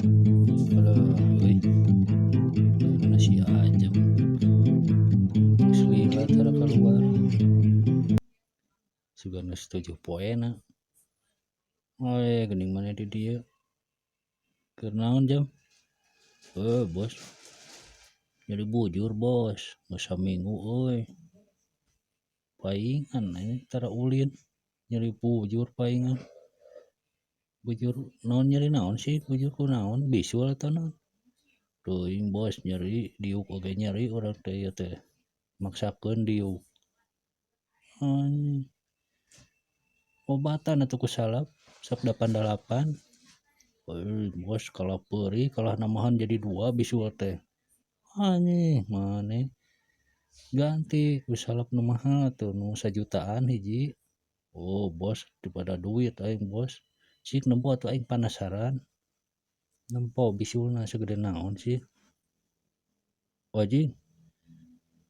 Alah euy, mana si Ajam geus lila tara kaluar. Sugan geus 7 poena. Oe geuning maneh di dieu. Keur naon, Jam? Heuh, Bos. Nyeri bujur, Bos. Geus saminggu euy. Paingan aing tara ulin. Nyeri bujur paingan. Bujur naon, nyeri naon sih? Bujur kunaon? Bisul atau naon? Teuing, Bos, nyeri diuk oge nyeri urang teh ieu teh. Maksakeun diuk. Anjing. Obatan atuh ku salep sok 88. Euy, Bos, kalah peurih kalah namahan jadi dua bisul teh. Anjing maneh ganti ku salep nu mahal tuh, nu sajutaan hiji. Oh, Bos, daripada duit aing, Bos. Cik nempo atuh, aing panasaran. Nempo bisulna sagede naon sih? Anjing,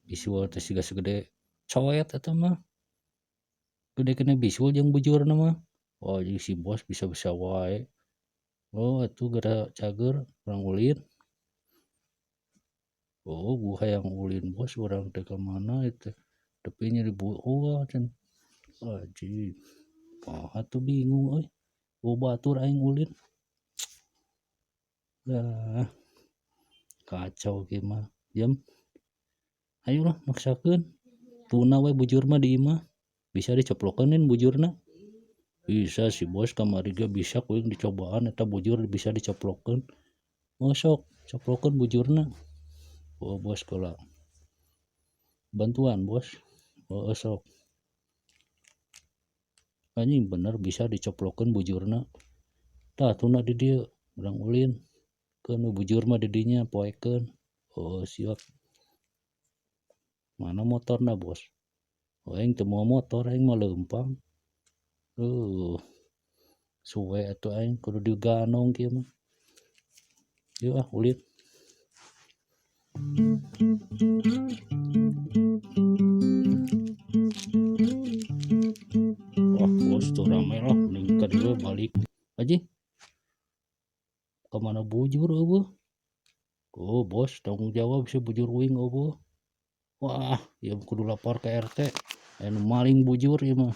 bisul teh siga sagede coet eta mah. Gede keneh bisul jeung bujurna mah. Anjing, si Bos bisa-bisa wae. Oh, atuh geura cager urang ulin. Oh, gua hayang ulin, Bos, urang teh ka mana ieu teh. Tapi nyeri oh cenah. Anjing, kumaha tuh, bingung euy. Euweuh batur aing ulin. Lah, kacau kieu mah. Jam. Ayo lah maksakeun. Tuna we bujur mah di imah. Bisa dicoplokeun bujurna? Bisa si Bos, kamari ge bisa ku aing dicobaan eta bujur bisa dicoplokeun. Oh, sok coplokeun bujurna. Oh, Bos, heula. Bantuan, Bos. Oh, sok. Anjing, bener bisa dicoplokeun bujurna. Tah, tuna di dieu urang ulin. Keun bujur mah di dinya poekeun. Oh, siap. Mana motorna, Bos? Oh, aing teu mawa motor, aing mah leumpang. Suwe atuh aing kudu diganong kieu mah. Yeuh ah, ulin. Wah, Bos, tuh rame lah, mending ka dieu balik. Anjing. Ka mana bujur euweuh? Oh, Bos, tanggung jawab si bujur uing euweuh. Wah, ieu kudu lapor ke RT. Aya nu maling bujur ieu mah.